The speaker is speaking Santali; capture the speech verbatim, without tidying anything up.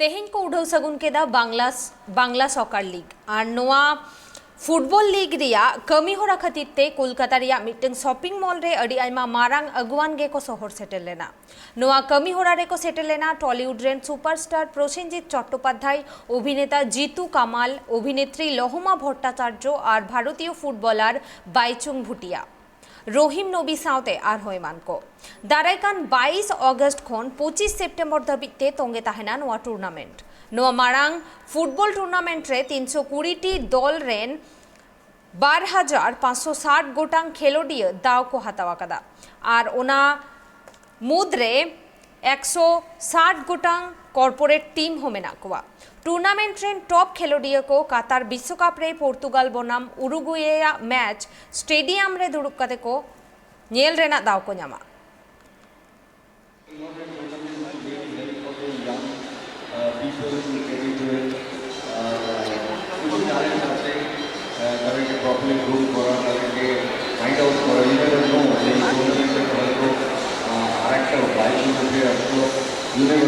ᱛᱮᱦᱮᱧ ᱠᱚ ᱩᱰᱷᱟᱹᱣ ᱥᱟᱹᱜᱩᱱ ᱠᱮᱫᱟ ᱵᱟᱝᱞᱟ ᱵᱟᱝᱞᱟ ᱥᱚᱠᱟᱨ ᱞᱤᱜᱽ᱾ ᱟᱨ ᱱᱚᱣᱟ ᱯᱷᱩᱴᱵᱚᱞ ᱞᱤᱜᱽ ᱨᱮᱭᱟᱜ ᱠᱟᱹᱢᱤ ᱦᱚᱨᱟ ᱠᱷᱟᱹᱛᱤᱨ ᱛᱮ ᱠᱳᱞᱠᱟᱛᱟ ᱨᱮᱭᱟᱜ ᱢᱤᱫᱴᱟᱝ ᱥᱚᱯᱤᱝ ᱢᱚᱞ ᱨᱮ ᱟᱹᱰᱤ ᱟᱭᱢᱟ ᱢᱟᱨᱟᱝ ᱟᱹᱜᱩᱣᱟᱱ ᱜᱮᱠᱚ ᱥᱚᱦᱚᱨ ᱥᱮᱴᱮᱨ ᱞᱮᱱᱟ᱾ ᱱᱚᱣᱟ ᱠᱟᱹᱢᱤ ᱦᱚᱨᱟ ᱨᱮᱠᱚ ᱥᱮᱴᱮᱨ ᱞᱮᱱᱟ ᱴᱚᱞᱤᱣᱩᱰ ᱨᱮᱱ ᱥᱩᱯᱟᱨᱥᱴᱟᱨ ᱯᱨᱚᱥᱮᱱᱡᱤᱛ ᱪᱚᱴᱴᱳᱯᱟᱫᱽᱫᱷᱟᱭ, ᱚᱵᱷᱤᱱᱮᱛᱟ ᱡᱤᱛᱩ ᱠᱟᱢᱟᱞ, ᱚᱵᱷᱤᱱᱮᱛᱨᱤ ᱞᱚᱦᱚᱢᱟ ᱵᱷᱚᱴᱴᱟᱪᱟᱨᱡᱚ ᱟᱨ ᱵᱷᱟᱨᱚᱛᱤᱭᱚ ᱯᱷᱩᱴᱵᱚᱞᱟᱨ ᱵᱟᱭᱪᱩᱝ ᱵᱷᱩᱴᱤᱭᱟ, ᱨᱚᱦᱤᱢ ᱱᱚᱵᱤ ᱥᱟᱶᱛᱮ ᱟᱨᱦᱚᱸ ᱮᱢᱟᱱ ᱠᱚ᱾ ᱫᱟᱨᱟᱭ ᱠᱟᱱ ᱵᱟᱭᱤᱥ ᱚᱜᱚᱥᱴ ᱠᱷᱚᱱ ᱯᱚᱸᱪᱤᱥ ᱥᱮᱯᱴᱮᱢᱵᱚᱨ ᱫᱷᱟᱹᱵᱤᱡ ᱛᱮ ᱛᱚᱸᱜᱮ ᱛᱟᱦᱮᱱᱟ ᱱᱚᱣᱟ ᱴᱩᱨᱱᱟᱢᱮᱱᱴ᱾ ᱱᱚᱣᱟ ᱢᱟᱲᱟᱝ ᱯᱷᱩᱴᱵᱚᱞ ᱴᱩᱨᱱᱟᱢᱮᱱᱴ ᱨᱮ ᱛᱤᱱᱥᱚ ᱠᱩᱲᱤ ᱴᱤ ᱫᱚᱞ ᱨᱮᱱ ᱵᱟᱨ ᱦᱟᱡᱟᱨ ᱯᱟᱸᱪᱥᱚ ᱥᱟᱴ ᱜᱚᱴᱟᱝ ᱠᱷᱮᱞᱳᱰᱤᱭᱟᱹ ᱫᱟᱣ ᱠᱚ ᱦᱟᱛᱟᱣ ᱟᱠᱟᱫᱟ᱾ ᱟᱨ ᱚᱱᱟ ᱢᱩᱫᱽᱨᱮ ᱮᱠᱥᱚ ᱥᱟᱴ ᱜᱚᱴᱟᱝ ᱠᱚᱨᱯᱳᱨᱮᱴ ᱴᱤᱢ ᱦᱚᱸ ᱢᱮᱱᱟᱜ ᱠᱚᱣᱟ᱾ ᱴᱩᱨᱱᱟᱢᱮᱱᱴ ᱨᱮᱱ ᱴᱚᱯ ᱠᱷᱮᱞᱳᱰᱤᱭᱟᱹ ᱠᱚ ᱠᱟᱛᱟᱨ ᱵᱤᱥᱥᱚᱠᱟᱯ ᱨᱮ ᱯᱚᱨᱛᱩᱜᱟᱞ ᱵᱚᱱᱟᱢ ᱩᱨᱩᱜᱩᱭᱮᱭᱟᱜ ᱢᱮᱪ ᱥᱴᱮᱰᱤᱭᱟᱢ ᱨᱮ ᱫᱩᱲᱩᱵ ᱠᱟᱛᱮ ᱠᱚ ᱧᱮᱞ ᱨᱮᱱᱟᱜ ᱫᱟᱣ ᱠᱚ ᱧᱟᱢᱟ᱾ Uh, people who get into it, uh, কিছু ট্যালেন্ট আছে, আহ, তাদেরকে প্রপারলি গ্রুম করা, তাদেরকে ফাইন্ড আউট করা। You never know যে এই টুর্নামেন্টে হয়তো আহ, আর একটা বাইশ বছর ফিরে আসতো। You never